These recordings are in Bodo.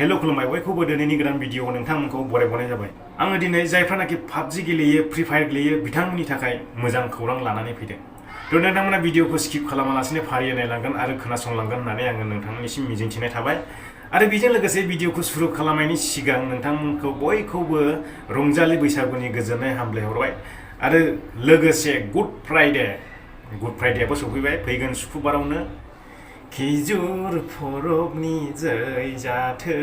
हेलो खुलुमबाय बयखौबो दिनैनि गोदान भिडिअ नोंथांमोनखौ बरायबावनाय जाबाय। आङो दिनै जायफ्रानाखि PUBG गेलेयो फ्री फायार गेलेयो बिथांमोननि थाखाय मोजां खौरां लानानै फैदों। थ' नोंथांमोना भिडिअखौ स्किप खालामालासिनो फारियै नायलांगोन आरो खोनासंलांगोन होननानै आङो नोंथांमोननिसिम मिजिंथिनाय थाबाय। आरो बेजों लोगोसे भिडिअखौ सुरु खालामनायनि सिगां नोंथांमोनखौ बयखौबो रंजालि बैसागुनि गोजोननाय हामलायहरबाय आरो लोगोसे गुड फ्राइडेआबो सफैबाय फैगोन सुक्रुबारावनो। खिजुर फरबनि जै जाथों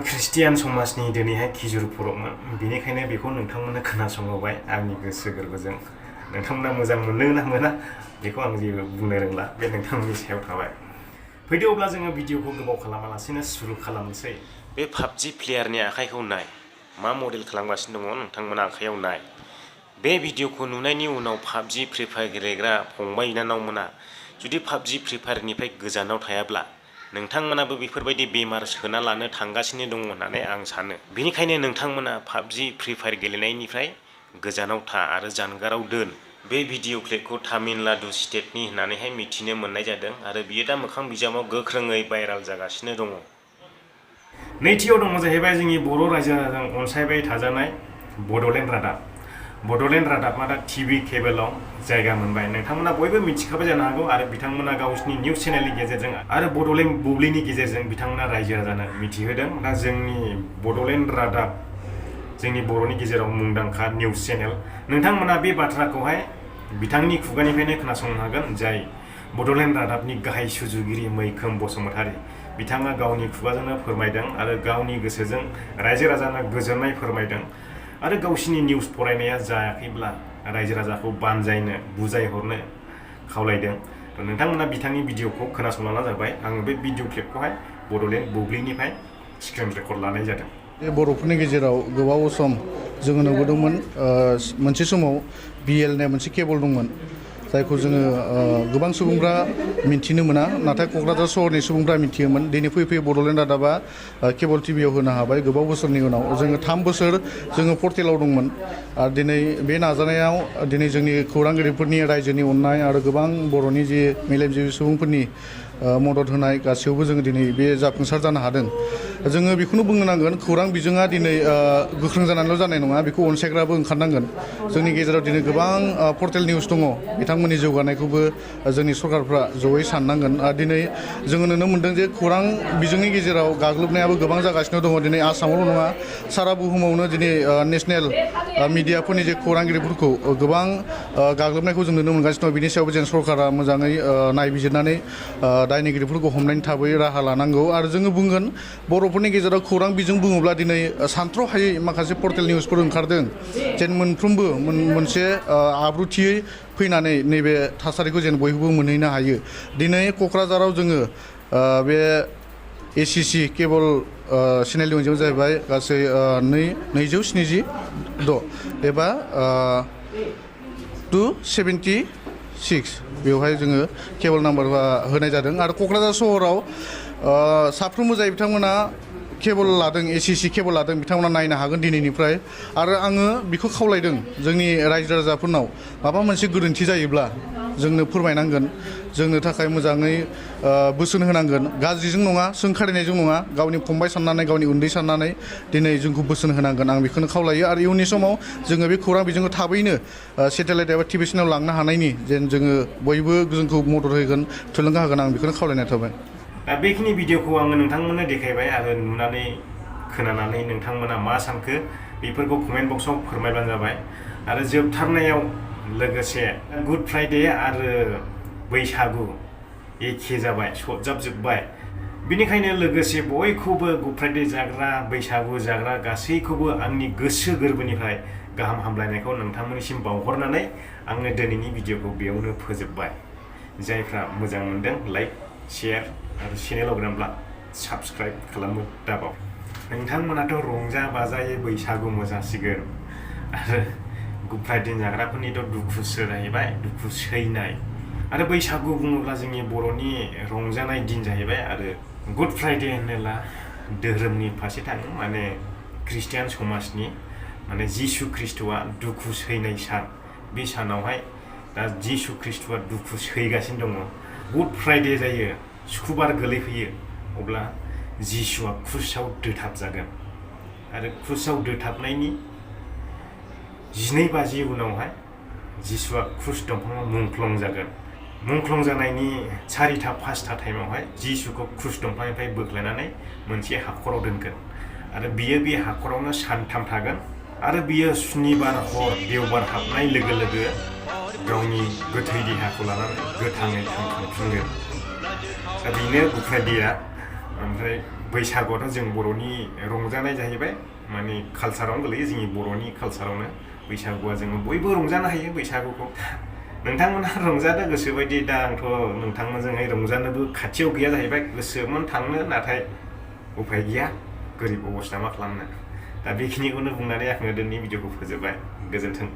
ख्रिस्टियान समाजनि दिनैहाय खिजुर फरबमोन, बेनिखायनो बेखौ नोंथांमोननो खोनासंहोबाय आंनि गोसो गोरबोजों। नोंथांमोना मोजां मोनो ना मोना बेखौ आं जेबो बुंनो रोंला, बे नोंथांमोननि सायाव थाबाय। फैदो अब्ला जोङो भिडिअखौ गोबाव खालामालासिनो सुरु खालामनोसै। बे PUBG प्लेयारनि आखाइखौ नाय, मा मडेल खालामगासिनो दङ नोंथांमोना आखाइयाव नाय। बे भिडिअखौ नुनायनि उनाव PUBG फ्री फायार गेलेग्रा फंबाय बिनानावमोना जुदि PUBG फ्री फायारनिफ्राय गोजानाव थायाब्ला नोंथांमोनाबो बेफोरबायदि बेमार सोना लानो थांगासिनो दङ होननानै आं सानो। बेनिखायनो नोंथांमोना PUBG फ्री फायार गेलेनायनिफ्राय गोजानाव था आरो जानगाराव दोन। बे भिडिअ क्लिपखौ तामिलनाडु स्टेटनि होननानैहाय मिथिनो मोननाय जादों आरो बियो दा मोखां बिजाबाव गोख्रोङै भाइराल जागासिनो दङ। नैथियाव दङ जाहैबाय जोंनि बर' रायजो राजाजों अनसायबाय थाजानाय बड'लेण्ड रादाब। बड'लेण्ड रादाबा दा टिभि केबोलाव जायगा मोनबाय। नोंथांमोना बयबो मिथिखाबाय जानो हागौ आरो बिथांमोना गावसिनि निउस चेनेलनि गेजेरजों आरो बड'लेण्ड बुब्लिनि गेजेरजों बिथांमोना रायजो राजानो मिथिहोदों। दा जोंनि बड'लेण्ड रादाब जोंनि बर'नि गेजेराव मुंदांखा निउस चेनेल, नोंथांमोना बे बाथ्राखौहाय बिथांनि खुगानिफ्रायनो खोनासंनो हागोन, जाय बड'लेण्ड रादाबनि गाहाय सुजुगिरि मैखोम बसुमतारी। बिथाङा गावनि खुगाजोंनो फोरमायदों आरो गावनि गोसोजों रायजो राजानो गोजोननाय फोरमायदों आरो गावसिनि निउस फरायनाया जायाखैब्ला रायजो राजाखौ बानजायनो बुजायहरनो खावलायदों। नोंथांमोना बिथांनि भिडिअखौ खोनासंलांना जाबाय। आङो बे भिडिअ क्लिपखौहाय बड'लेण्ड बुब्लिनिफ्राय स्क्रिन रेकर्ड लानाय जादों। बर'फोरनि गेजेराव गोबाव सम जोङो नुबोदोंमोन, मोनसे समाव BL होननाय मोनसे केबल दंमोन जायखौ जोङो गोबां सुबुंफ्रा मिन्थिनो मोना, नाथाय क'क्राझार सहरनि सुबुंफ्रा मिथियोमोन। दिनै फैयै बड'लेण्ड रादाबा केबल टिभियाव होनो हाबाय गोबाव बोसोरनि उनाव। जोङो 3 बोसोर जोङो पर्टेलाव दंमोन आरो दिनै बे नाजानायाव दिनै जोंनि खौरांगिरिफोरनि रायजोनि अननाय आरो गोबां बर'नि जि मेलेमजिबि सुबुंफोरनि मदद होनाय गासैयावबो जोङो दिनै बे जाफुंसार जानो हादों। जोङो बेखौनो बुंनो नांगोन, खौरां बिजोङा दिनै गोख्रों जानानैल' जानाय नङा, बेखौ अनसायग्राबो ओंखारनांगोन। जोंनि गेजेराव दिनै गोबां पर्टेल निउस दङ, बिथांमोननि जौगानायखौबो जोंनि सरकारफ्रा जयै साननांगोन। आरो दिनै जोङो नुनो मोनदों जे खौरां बिजोंनि गेजेराव गाग्लोबनायाबो गोबां जागासिनो दङ। दिनै आसामावल' नङा, सारा बुहुमावनो दिनै नेसनेल मिडियाफोरनि जे खौरांगिरिफोरखौ गोबां गाग्लोबनायखौ जों नुनो मोनगासिनो दं। बिनि सायावबो जेन सरकारा मोजाङै नायबिजिरनानै दायनिगिरिफोरखौ हमनायनि थाबै राहा लानांगौ। आरो जोङो बुंगोन बर'फोरनि गेजेराव खौरां बिजों बुङोब्ला दिनै सानथ्र'हायै माखासे पर्टेल निउसफोर ओंखारदों, जेन मोनफ्रोमबो मोनसे आब्रुथियै फैनानै नैबे थासारिखौ जेन बयबो मोनहैनो हायो। दिनै क'क्राझाराव जोङो बे IFSC केबल चेनेलनि अनजिमाया जाहैबाय गासै 276 एबा 276 बेवहाय जोङो केबल नाम्बार होनाय जादों। आरो क'क्राझार सहराव साफ्रोमबो जाय बिथांमोना केबल लादों, IFSC केबल लादों, बिथांमोना नायनो हागोन दिनैनिफ्राय। आरो आङो बेखौ खावलायदों जोंनि रायजो राजाफोरनाव, माबा मोनसे गोरोन्थि जायोब्ला जोंनो फोरमायनांगोन, जोंनो थाखाय मोजाङै बोसोन होनांगोन। गाज्रिजों नङा, सोंखारिनायजों नङा, गावनि फंबाय साननानै गावनि उन्दै साननानै दिनै जोंखौ बोसोन होनांगोन। आं बेखौनो खावलायो। आरो इयुननि समाव जोङो बे खौरां बिजोंखौ थाबैनो सेटेलाइट एबा टिभि चेनेलाव लांनो हानायनि जेन जोङो बयबो जोंखौ मदद होगोन, थुलुंगा होगोन, आं बेखौनो खावलायनाय थाबाय। दा बेखिनि भिडिअखौ आङो नोंथांमोननो देखायबाय आरो नुनानै खोनानानै नोंथांमोना मा सानखो बेफोरखौ कमेन्ट बक्सआव फोरमायबानो जाबाय। आरो जोबथारनायाव लोगोसे गुड फ्राइडे आरो बैसागु एखे जाबाय, सरजाबजोब्बाय। बेनिखायनो लोगोसे बयखौबो गुड फ्राइडे जाग्रा, बैसागु जाग्रा गासैखौबो आंनि गोसो गोरबोनिफ्राय गाहाम हामलायनायखौ नोंथांमोननिसिम बावहरनानै आङो दिनैनि भिडिअखौ बेयावनो फोजोबबाय। जायफ्रा मोजां मोनदों लाइक, शेयार आरो चेनेलाव गोदानब्ला साबस्क्राइब खालामनो दाबाव। नोंथांमोनाथ' रंजा बाजायै बैसागु मोसासिगोन आरो गुड फ्राइडे जाग्राफोरनिथ' दुखुसो जाहैबाय, दुखु सैनाय। आरो बैसागु बुङोब्ला जोंनि बर'नि रंजानाय दिन जाहैबाय। आरो गुड फ्राइडे होनोब्ला धोरोमनि फारसे थाङो, माने ख्रिस्टियान समाजनि, माने जिसु ख्रिस्ट'आ दुखु सैनाय सान। बे सानावहाय दा जिसु ख्रिस्ट'आ दुखु सैगासिनो दङ गुड फ्राइडे जायो सुक्रुबार गोलैफैयो अब्ला जिसुआ क्रुसाव दोथाबजागोन आरो क्रुसाव दोथाबनायनि 12 बाजि उनावहाय जिसुआ क्रुस दंफाङाव मुंख्लं जागोन मुंख्लं जानायनि 4टा 5टा टाइमावहाय जिसुखौ क्रुस दंफांनिफ्राय बोख्लायनानै मोनसे हाखराव दोनगोन आरो बियो बे हाखरावनो सानथाम थागोन आरो बियो सुनिबार हर देवबार हाबनाय लोगो लोगो गावनि गोथै देहाखौ लानानै गोथाङै थांफिनगोन दा बेनो गुड फ्राइडेआ ओमफ्राय बैसागुआथ' जों बर'नि रंजानाय जाहैबाय माने कालसारावनो गोलैयो जोंनि बर'नि कालसारावनो बैसागुआ जोङो बयबो रंजानो हायो बैसागुखौ नोंथांमोनहा रंजादो गोसोबायदि दा आंथ' नोंथांमोनजोंहाय रंजानोबो खाथियाव गैया जाहैबाय गोसोमोन थांनो नाथाय उफाय गैया गोरिब अबस्था मा खालामनो दा बेखिनिखौनो बुंनानै आङो दिनैनि भिडिअखौ फोजोबबाय गोजोन्थों